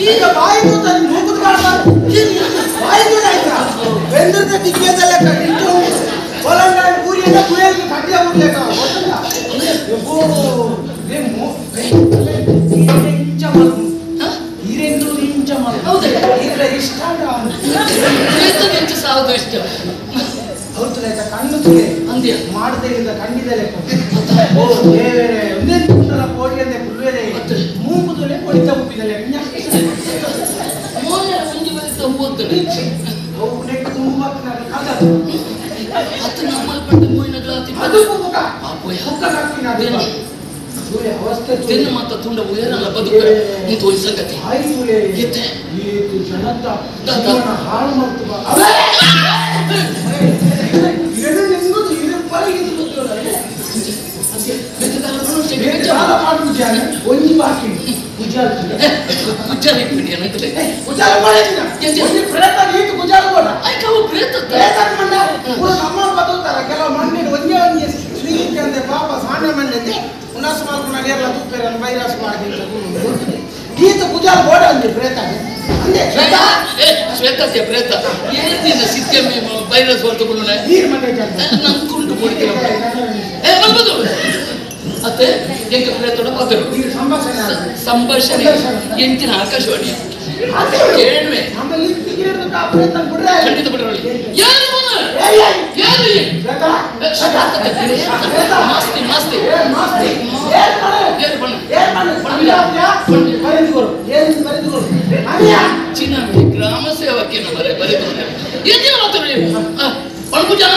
ಈಗ ಬಾಯಿ ಮೂಗುದು ಬಾಯಿ ಬೆಂದ್ರದ ದಿಗ್ಗದಲ್ಲ పొలంగాని ఊరి అంటే కుయేలికి కట్టిగా ఊర్లేక ಇಷ್ಟ ಹೌದು ಕಣ್ಣು ತುಲೆ ಅಂದ್ಯ ಮಾಡದಿಂದ ಕಣ್ಣಿದಲೆ ಓ ದೇವರೇ ಒಂದೇ ಕುಂದಲ ಕೋಡಿಯಂದೆ ಕುಲ್ವೇರೆ ಮೂಗು ತುಲೆ ಕೊಡಿತ ಉಪ್ಪಿದಲೆ ಮೋನೆ ಒಂಜಿ ಬರಿತ ಹೋಗ್ತದೆ ಅವು ನೆಟ್ಟು ತುಂಬ ಕಲ್ದ ಅದು ನಮ್ಮಲ್ಲಿ ಪಟ್ಟು ಮೋಯಿನ ಗ್ಲಾತಿ ಅದು ಮುಖ ಪಾಪೋಯ ಮುಖ ಹಾಕ್ತೀನಿ ಅದು ಸೂರ್ಯ ಅವಸ್ಥೆ ತಿನ್ನು ಮಾತ ತುಂಡ ಉಯರಲ್ಲ ಬದುಕು ನಿಂತು ಒಂದು ಸಂಗತಿ ಆಯ್ತು ಲೇ ಎತ್ತೆ ಈತು ಜನತ ಜೀವನ ಹಾಳು ಮಾಡ್ತು ಬಾ ಇರಡು ನಿಂಗುದು ಇರು ಪರಗಿದು ಗೊತ್ತಿಲ್ಲ ಒಂಜಿ ಬಾಕಿ ಗುಜಾಲ್ ಗುಜಾಲ್ ಇಟ್ಬಿಡಿ ಅನ್ನಕಲೆ ಗುಜಾಲ್ ಮಾಡಿದಿನ ಒಂಜಿ ಪ್ರೇತ ನೀತು ಗುಜಾಲ್ ಬೋಡ ಆಯ್ತು ಅವು ಪ್ರೇತ ಪ್ರೇತ ಮಂಡ ಪೂರ ನಮ್ಮ ಬದುಕ್ತಾರ ಕೆಲವು ಮಂಡಿನ ಒಂಜೇ ಒಂಜಿ ಶ್ರೀ ಅಂದೆ ಪಾಪ ಸಾಣೆ ಮಂಡಿದ್ದೆ ಉನಾಸ ಮಾಡ್ಕೊಂಡು ನೇರ್ಲ ತೂಪೇರನ್ನು ವೈರಸ್ ಮಾಡ್ತೀನಿ ಈತ ಗುಜಾಲ್ ಬೋಡ ಅಂದೆ ಪ್ರೇತ ಅಂದೆ ಶ್ವೇತಾ ಏ ಶ್ವೇತಸ್ಯ ಪ್ರೇತ ಏನಿನ ಸಿಕ್ಕಮ್ಮೆ ವೈರಸ್ ಹೊರತುಕೊಂಡು ನೀರು ಮಂಡೆ ನಂಕುಂಟು ಕೊಡ್ತೀರ ಏ ಬರ್ಬೋದು ಅತ್ತೆ ಎಂಕ ಪ್ರೇತೋಡ ಮಾತಾಡು ಸಂಭಾಷಣೆ ಸಂಭಾಷಣೆ ಎಂಟಿನ ಆಕಾಶವಾಣಿ ಕೇಳುವೆ ಖಂಡಿತ ಬಿಡ್ರಿ ಯಾರು ಯಾರು ಮಾಸ್ತಿ ಮಾಸ್ತಿ ಚೀನಾ ಗ್ರಾಮ ಸೇವಕ್ಕೆ ಬರೆ ಬರೆದು ಎಂಟಿನ ಮಾತಾಡಿ ಪಣಪುಜನ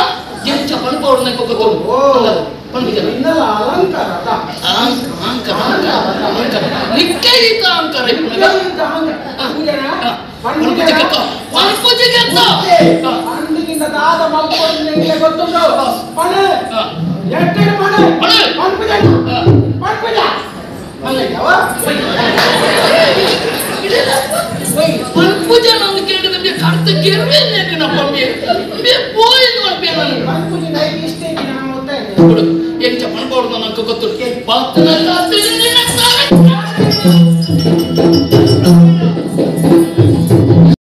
ಎಂಚ ಪಣಪ ಅವ್ರನ್ನ ಪಣಪುಜನ ಅಲಂಕಾರ ಅಹಂಕಾರ ನಿಕ್ಕೈತ ಅಹಂಕಾರ ದಾದ ಮಲ್ಕೊಂಡು ಗೊತ್ತುಂಟು ಪಣ ಎಟ್ಟೆಡು ಪಣ ಪಣಪುಜ ಪಣಪುಜ ಪಣಪುಜ ನಾನು ಕೇಳಿದ ಕರ್ತ ಕೆರ್ವೆ ನಪ್ಪ ಪೋಯಿನ ಪಣಪುಜ ಇಷ್ಟೇ ಎಂಚ ಪಣಪೌಡ್ದ ನಂಗೆ ಗೊತ್ತು ಬಾತನ